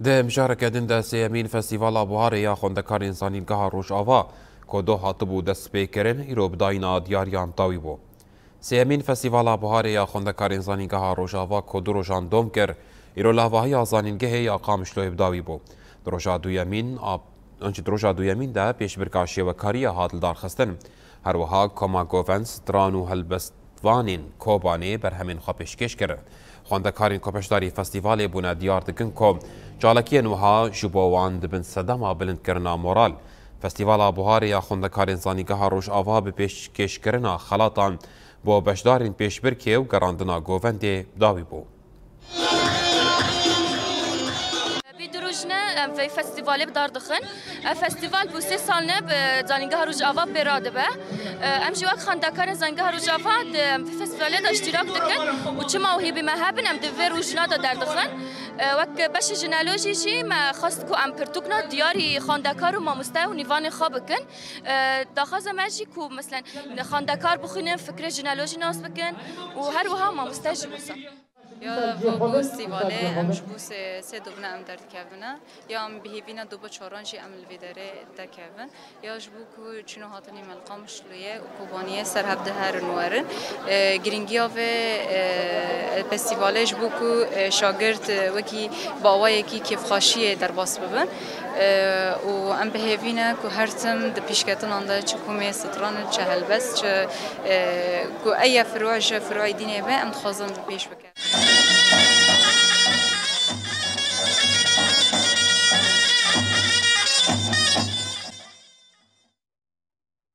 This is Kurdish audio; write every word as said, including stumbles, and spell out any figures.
Di mijareke din de sêyemîn Festîvala Buharê ya Xwendekarên Zanîngeha Rojava ku doh hatibû destpêkirin, îro bi dayîna diyariyan dawî bû. Sêyemîn Festîvala Buharê ya Xwendekarên Zanîngeha Rojava ku du rojan dom kir, îro li hevahiya zanîngehê ya Qamişloyê bi dawî bû. Di roja duyemîn a, ançî di roja duyemîn de pêşbirka şêwekariya hat lidarxistin. Her wiha Koma Govend, stran û helbestvanên Kobanê berhemên xwe pêşkêş kirin. Xwendekarên ku beşdarî festîvalê bûne diyar dikin ku çalakiyên wiha ji bo wan dibin sedema bilindkirina moral. Festîvala Buharê ya Xwendekarên Zanîngeha Rojava bi pêşkêşkirina xelatan bo beşdarên pêşbirkê û gerandina govendê dawî bû. Vê du roj ne em vê festîvalê bi dar dixin. Ev festîval bû sê sal ne bi Zanîngeha Rojava pê radibe. Em jî wek xwendekarên Zanîngeha Rojava di em vê festîvalê de îştîrak dikin û çima û hêvî me hebin em di vê rojna de derdixin. Wek beşê jineolojî jî me xwest ku em pirtûkna diyarî xwendekar û mamoste û nîvanê xwe bikin. Daxwaza me jî ku meselen xwendekar bixwînin, fikrê jineolojî nas bikin û her wiha mamoste jî wisa. Ya vê festîvalê em ji bo sê, sê dobine em derdikevine. Ya em bi hêvî ne doba çaran jî em li vê derê derkevin. Ya ji bo ku çûn û hatinê me li Qamişloyê û Kobaniyê ser hev diherin û werin. E, girîngiya vê, e, festîvalê ji bo ku, e, şagirt, e, wekî bi awayekî kêfxweşiyê derbas bibin. E, û em bi hêvî ne ku her tim di pêşketinan de çi komê stran in, çi helbest, çi, e, ku eye firoa ji firoayê dînê be, em dixwazin bi pêş bikin.